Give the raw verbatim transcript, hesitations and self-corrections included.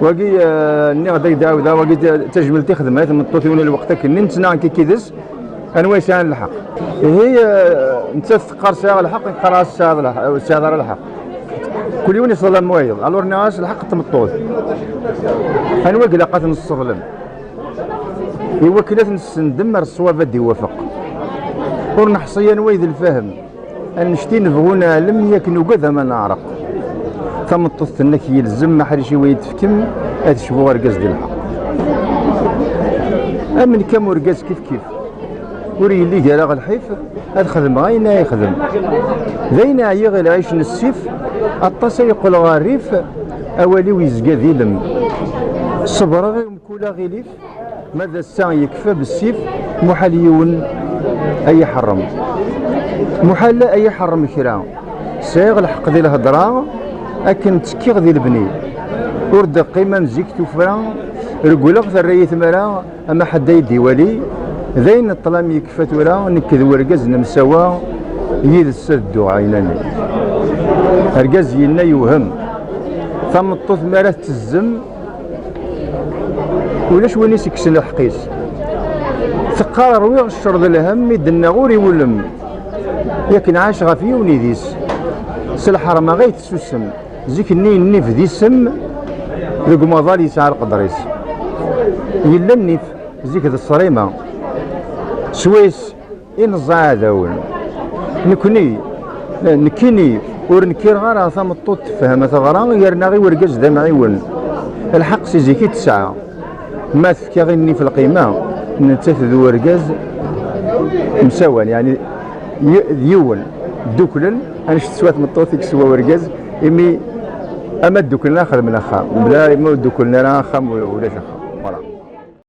Wagi, eh, nniɣ-d ak-d-ɛawdeɣ, wagi d tajmilt i xedmeɣ i tmeṭṭut-iw n lweqt akkenni, nettnaɣ nekk yid-s, anwa yesɛan lḥeqq. Ihi, eh, nettat teqqar sɛiɣ lḥeqq, neqqar-as tesɛiḍ lḥeqq, ur tesɛiḍ ara lḥeqq. Kul yiwen iseḍlem wayeḍ. Alors nniɣ-as lḥeqq n tmeṭṭut. Anwa i ilaq ad t-nesseḍlem? Iwakken ad t-nessendem ar ṣṣwab ad d-iwafeq. Ur neḥṣi anwa i d lfahem. Annect i nebɣu neɛlem yak nugad ama neɛreq. Tameṭṭut tenna-k yelzem aḥric-iw ay d-tefkem ad cbuɣ argaz di lḥeqq. Am nekk am urgaz kifkif. Ur yelli gar-aɣ lḥif, ad xedmeɣ ayen ara yexdem. D ayen ɛyiɣ i lɛic n ssif, aṭas ay yeqqel ɣer rrif, awal-iw yezga d ilem. Ṣebreɣ i mkul aɣilif, ma d ass-a yekfa bessif, muḥal yiwen ay iḥeṛṛem. Muḥal ay iḥeṛṛem kra. Sɛiɣ lḥeqq di lhedṛa, akken ttekkiɣ di lebni. Ur d-qqim am zik tuffra, reggleɣ terra-yi tmara, ama ḥedd ay d-iwali. D ayen ṭṭlam yekfa tura, nekk d wergaz nemsawa, yid-s ad dduɣ ɛinani. Argaz yenna yewhem. Tameṭṭut mi ara tettezzem, ulac win i s-ikksen lḥeqq-is. Teqqar rwiɣ ccer d lhemm, i d-nnaɣ ur iwulem. Yak nɛac ɣef yiwen idis, s lḥerma ɣay tessusem. Zik-nni nnif d isem, deg umaḍal yesɛa lqedr-is. Yella nnif, zik d ṣṣrima. Swayes i neẓẓa aɛdawen. Nekni, nekkini, ur nkireɣ ara tameṭṭut tefhem teɣra, yerna i urgaz d amɛiwen. Lḥeqq si zik i tesɛa. Ma tefka i nnif lqima, nettat d urgaz msawan, yeɛni y-, d yiwen. Dduklen, annect teswa tmeṭṭut i yeswa urgaz, imi ama dduklen ad xedmen axxam. Bla, imi ur dduklen ara axxam, ulac axxam. Voilà.